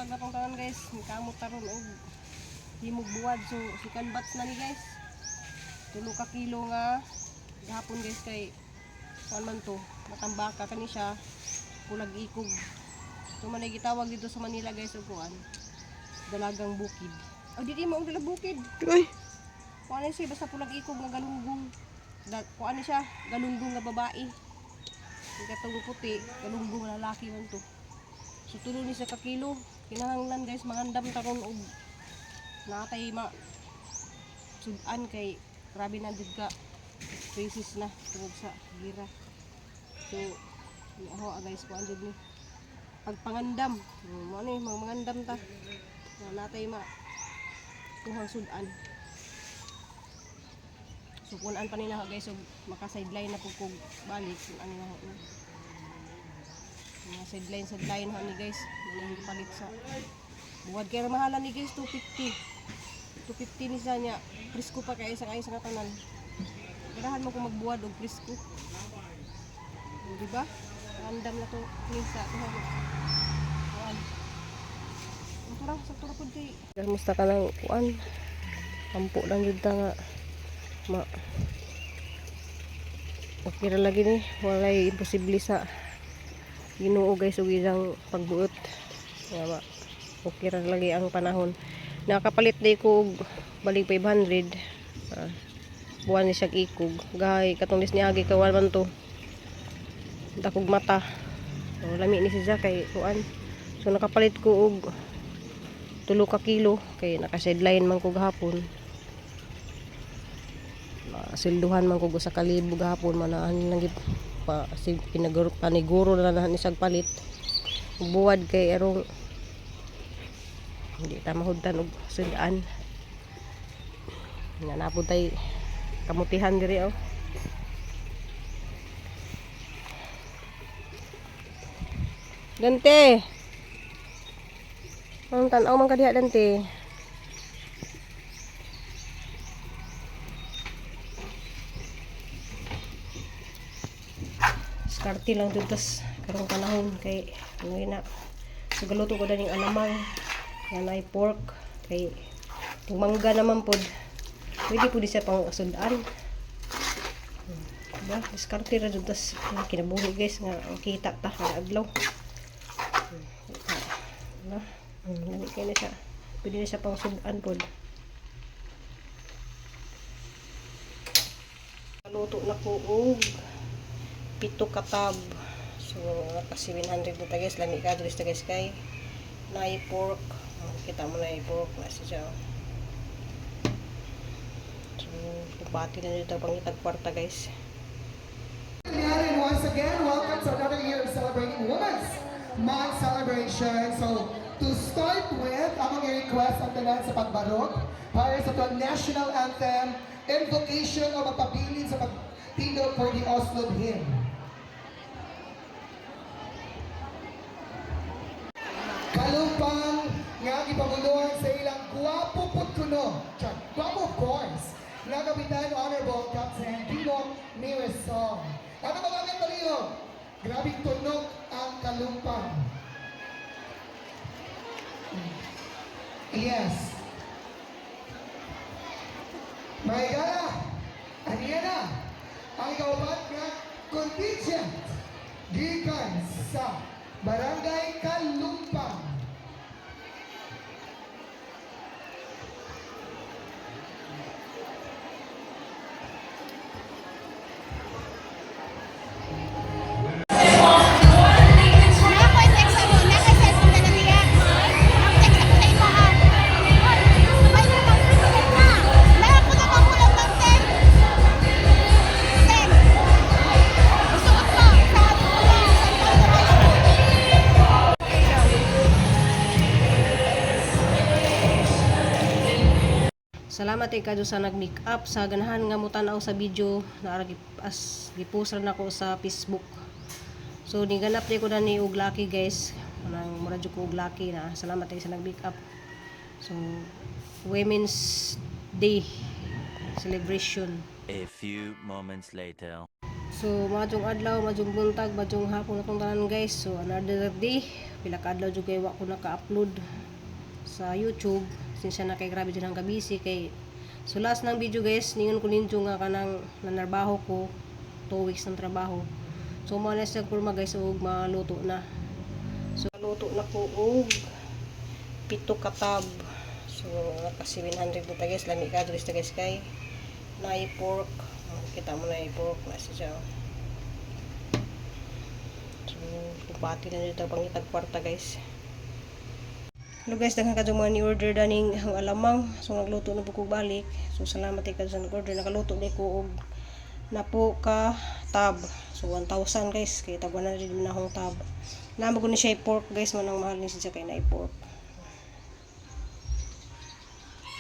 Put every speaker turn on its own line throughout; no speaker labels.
Buntag na tong tanan, guys. Kamot taron og himog buwad. So second batch na ni, guys. 3 ka kilo nga gahapon, guys, kay kuan man to, matambaka kani siya, pulag ikog. So man ay gitawag dito sa Manila, guys, og kuan, dalagang bukid. Oh, di mo og dalag bukid.
Uy.
Kuan ni siya, basta pulag ikog nga galunggong. Da, kuan ni siya, galunggong nga babae. Yung katong puti, galunggong nga lalaki man to. So tulo ni sa kakilo. Kinahanglan, guys, mangandam taron og natay ma sudan kay grabe na jud ka crisis na tungod sa gira. So ako ah, guys, kuan jud ni pagpangandam. Mo ni mga mangandam ta. Na natay ma kuhang sudan. So kunan pa nila, guys, og maka sideline na pud kog balik kun ani na ho. Mga sideline sideline ho ni, guys. Manang palit sa buwad kay mahalan ni, guys, 250. 250 ni sa niya. Presko pa kay sa kay sa tanan. Ganahan mo kung magbuwad og presko. O, di ba? Random na to ni sa tuha. Kuan. Ito ra sa tura pud kay. Kamusta ka lang kuan? Ampo lang jud ta nga ma okay ra lagi ni, walay imposible sa Ginoo, guys, ug ilang pagbuot nga ma okay ra lagi ang panahon. Nakapalit day ko og balig 500, ah, buwan ni siya ikog gay katong dis niagi kay wala man to dakog mata. So, lami ni siya kay kuan. So nakapalit ko og 3 ka kilo kay naka sideline man ko gahapon. Masilduhan man ko sa kalibo gahapon, manaan lang gid pa si pinaguro paniguro na lang ni siyag palit buwad kay erong hindi ta mahudtan og sudan nga napud tay kamutihan diri oh. Dante. Ang tan-aw man ka diha, Dante. Diskarte lang dito tas karong panahon kay ano na. So galuto ko daning alamang nga naay pork kay kung mangga naman pod pwede pud siya pang sudan. Diba? Diskarte ra jud tas kinabuhi, guys, nga ang kita ta kada adlaw. Diba? Lami kay na siya. Pwede na siya pang sudan pod. Luto na ko og 7 ka tub. So, naka 700 na ta, guys. Lami ka guys, guys, kay naay pork. Oh, kita mo na pork na siya. Oh. So, tubati na dito pangitag kwarta, guys.
And once again, welcome to another year of celebrating Women's Month celebration. So, to start with, among request ang tanan sa pagbarog para sa atong national anthem, invocation o magpabilin sa pagtindog for the Oslo hymn. Kalumpang nga gipanguluhan sa ilang guwapo pud kuno. Char, guwapo of course. Na Kapitan Honorable Captain Dino Miresong. Ano ba mga baliho? Grabe tunog ang Kalumpang. Yes. Mga higala, aniya na ang ikaupat nga contingent gikan sa Barangay Kalumpang.
Naa ko'y text sa mo, naka-cellphone na na niya. Text ako sa imo ha. Ay, na. Naa ko na mahulang ng 10. 10. Gusto ko sa ano ko na, sa Paulo High School.
Salamat kay kadyo sa nag-make up sa ganahan nga mo tan-aw sa video na as gipost ra nako sa Facebook. So niganap di ko na ni og lucky, guys. Kanang mura jud ko og lucky na. Salamat kay sa nag-make up. So Women's Day celebration.
A few moments later.
So, maayong adlaw, maayong buntag, maayong hapon atong tanan, guys. So, another day. Pila ka adlaw jud kay wa ko naka-upload sa YouTube. Sinsya na kay grabe jud ang kabisi kay so last ng video guys, ningon ko ninyo nga kanang nanarbaho ko 2 weeks ng trabaho. So mo na siya kurma guys og maluto na. So luto na ko og 7 ka tab. So naka 700 na ta guys, lami ka guys ta guys kay naay pork. Kita mo na pork na siya. Oh. So pupati na dito pangitag kwarta guys. Hello guys, daghan kadto mga ni-order daning ang alamang. So nagluto na po ko balik. So salamat kay kadto sa nag-order. Nakaluto ni ko og napo ka tab. So 1,000 guys, kay tag 100 na akong tab. Namo ko ni siya pork guys, manang mahal ni siya kay na pork.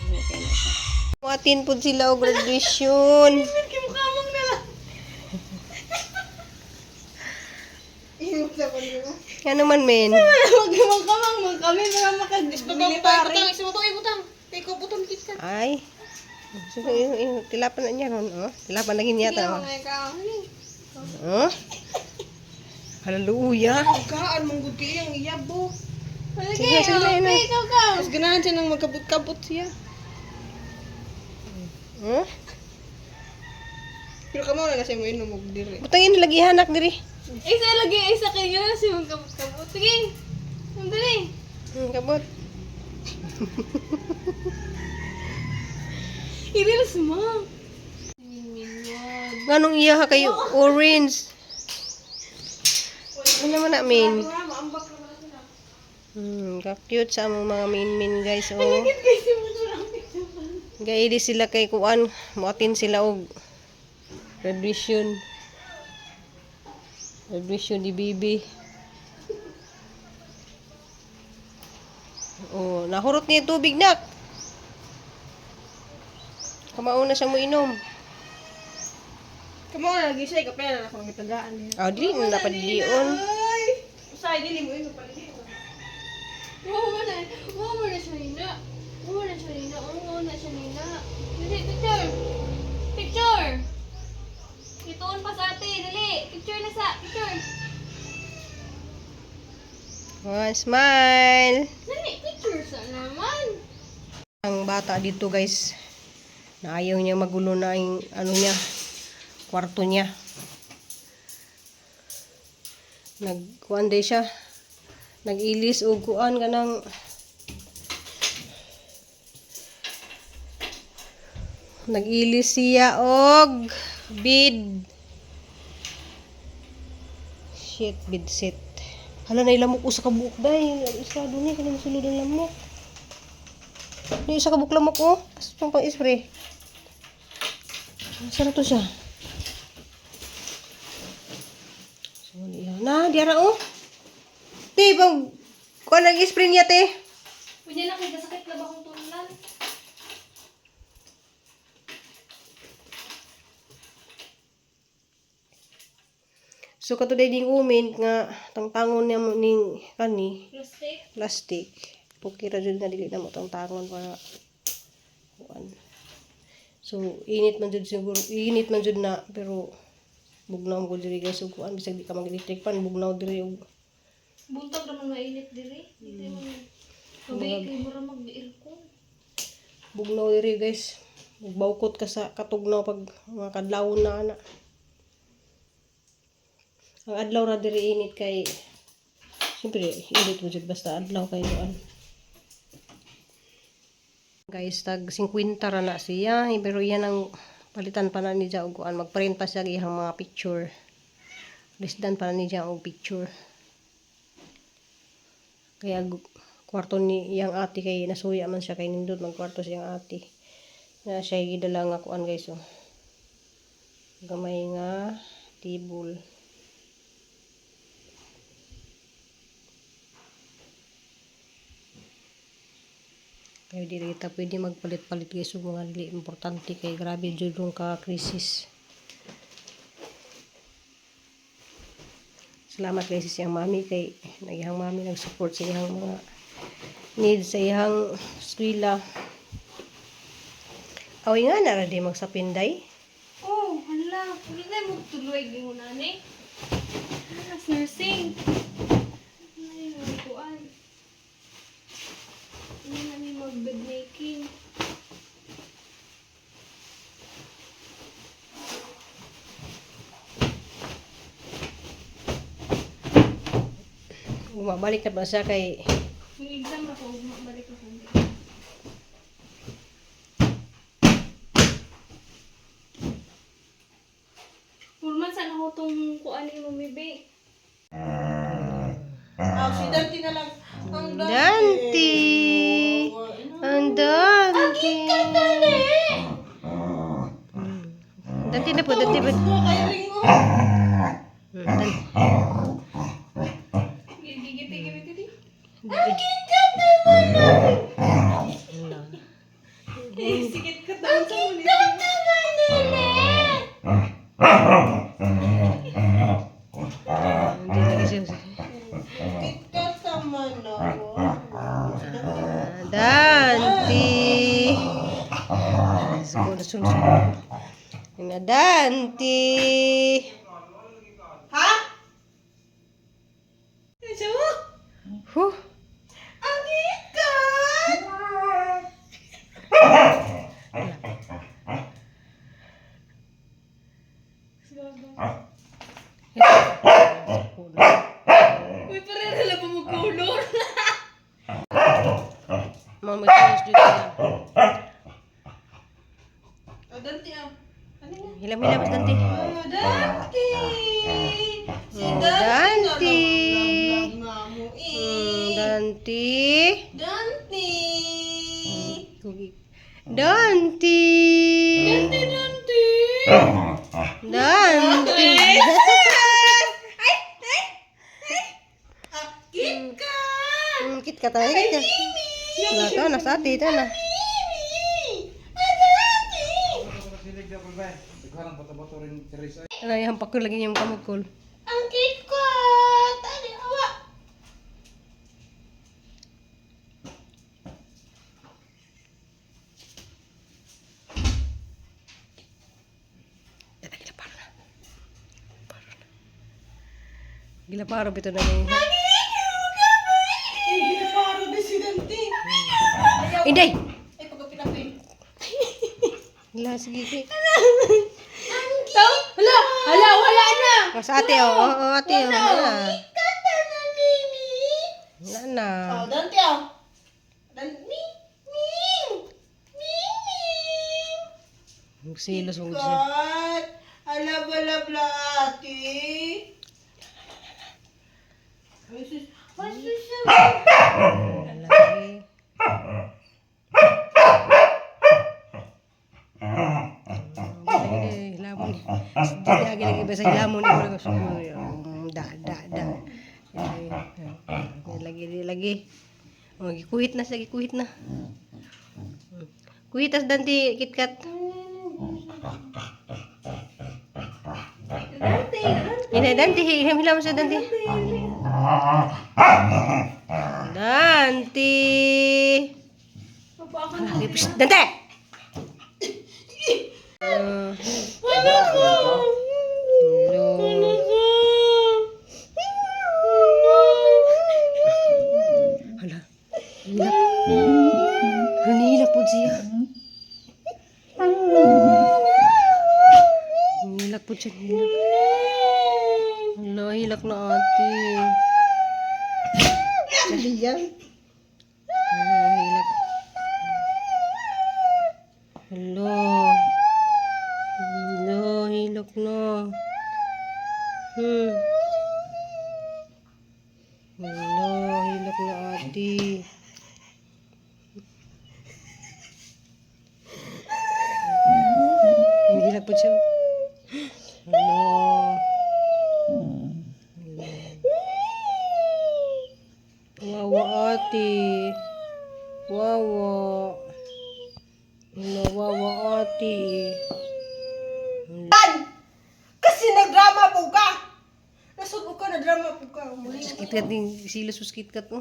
Okay na siya. Muatin pud sila og graduation. Ano man men? Ay. So, tilapan na niya ron, oh. Tilapan na niya ta. Oh. Oh. Hallelujah.
Kaan mong gud kay ang iyabo.
Sige, sige na, na.
Mas ganahan siya nang magkabot-kabot siya.
Huh?
Pero kamo na kasi mo inom og dire.
Butangin lagi hanak diri.
Isa lagi, isa kayo na si magkabot-kabot. Sige, sandali.
Kabot.
I-reels mo.
Nganong iya ha kayo orange? Ano naman na min? Ka-cute sa among mga min-min guys oh. Gaili sila kay kuan, muatin sila og graduation. Graduation ni Bibi. Oh, nahurot niya yung tubig nak. Kamauna siya mo inom.
Kamo na lagi siya kapela na akong gitagaan niya.
Ah, dili na napadilion.
Ay, usay dili mo inom palit.
Wow, na. Wow, na siya nina. Wow, na siya nina. Oo, na siya nina. Dali, picture. Picture. Ituon pa sa ate. Dali, picture na sa. Picture.
One smile.
Dali, picture sa naman.
Ang bata dito guys, na ayaw niya magulo na yung ano niya, kwarto niya. Nagkuan day siya. Nag-ilis og kuan kanang nag-ilis siya og bid. Shit, bid set. Hala na ilamok usa ka buok day. Isado ni kanang sulod ang lamok. Yung isa ka buok lamok oh. Asa pang spray. Saan na to siya? So, iya. Na, diara oh. Te, bang kuan ang spray niya te.
Punya na kay kasakit na ba akong tulan?
So katuday ding umin nga tangtangon niya mo ning kani
Plastic.
plastic. Pukira jud nga dili na mo tangtangon para kuan. So init man jud siguro, init man jud na pero bugnaw mo diri guys ug kuan bisag di ka mag-electric fan bugnaw diri og
Buntag naman mainit diri. Dili man. Gabi kay mura mag-aircon.
Bugnaw diri guys. Magbawkot ka sa katugnaw pag mga kadlawon na ana. Ang adlaw ra diri init kay siyempre init mo jud basta adlaw kay kuan. Guys, tag 50 ra na siya, eh, pero iyan ang palitan pa na ni og kuan, magprint pa siya iyang mga picture. Lisdan pa na ni og picture. Kaya kwarto ni iyang ate kay nasuya man siya kay nindot magkwarto siyang ate. Na siya gidala nga kuan guys oh. Gamay nga table. Kaya di kita pwede magpalit-palit guys og mga dili importante kay grabe jud rong ka krisis. Salamat guys sa iyang mami kay nagihang mami nag-support sa iyang mga needs sa iyang eskwela. Awi nga na ra di magsapinday.
Oh, hala. Wala na mo tuloy gingon ani. Mas nursing. Ay, kuan.
Bumabalik na ba siya kay
Mag-exam ako, balik ko Sunday. Purman sana ko tong kuan ni mo be.
Ah, si Dante na lang. Ang
Dante! Ang Dante! Dante na po, Dante po.
Mo kayo ring mo.
Dante.
Gigiti gigiti.
Sikit ka daw sa muli.
Hindi lagi siya.
Sikit ka naman ako.
Dante! Suko na suko. Na Dante!
Ha? Siya mo?
Huh.
Ang ikat!
Uy, pareho lang mo color.
Mama, mag-change dito na.
Oh, Dante ah. Ano na?
Hilam-hilam, mas Dante.
Oh, Dante! Si
Oh,
Dante!
Dante.
Vlog nga mo eh.
Dante.
Dante!
Dante.
Dante, Dante.
Dante.
Ay! Ay! Ay! Ah, KitKat!
KitKat tayo, KitKat. Wala ka, nasa ate, ito na.
Mimi! Ah, Dante!
Ano, yung hampak ko lagi niyang kamukol.
Ang KitKat! Ano, awa!
Dada, gilaparo na. Paro na. Gilaparo, bito na ngayon.
Eh, ginaparo din si Dante. Ayaw.
Inday!
Ay, pagkapit ako eh.
Wala, sige, sige.
Tao? Hala, hala, wala na.
Mas ate, oh, oh, oh, ate, oh. Wala.
KitKat na, Mimi!
Wala na.
Oh, Dante ah. Dante, Ming! Ming! Ming! Ming!
Silos mo siya.
KitKat! Alab-alab la ate. Ay, sus. Ay, sus.
Lagi. Lagi, lamon. Lagi lagi bahasa lamon ni boleh masuk. Da da da. Lagi lagi lagi. Oh, gikuhit na siya, gikuhit na. Kuhit as danti KitKat.
Dante, Dante.
Ina danti, hilam hilam sa danti. Danti.
Papakan
Ay, psst, Dante!
Ano ko?
Hello.
Ano ko?
Hala. Hilak. Hala, nihilak po siya. Nihilak po siya. Nihilak. Hala, hilak na ate.
Yan.
Hala, hilak. Hala. Hala, hilak na. Hala, hilak na ate. Hilak po siya. Hala. Wawa ate. Wawa. Hala, wawa ate.
Tan! Kasi nagdrama po ka! Nasubo ka, nadrama po ka. Muli.
KitKat din, silos sa KitKat mo.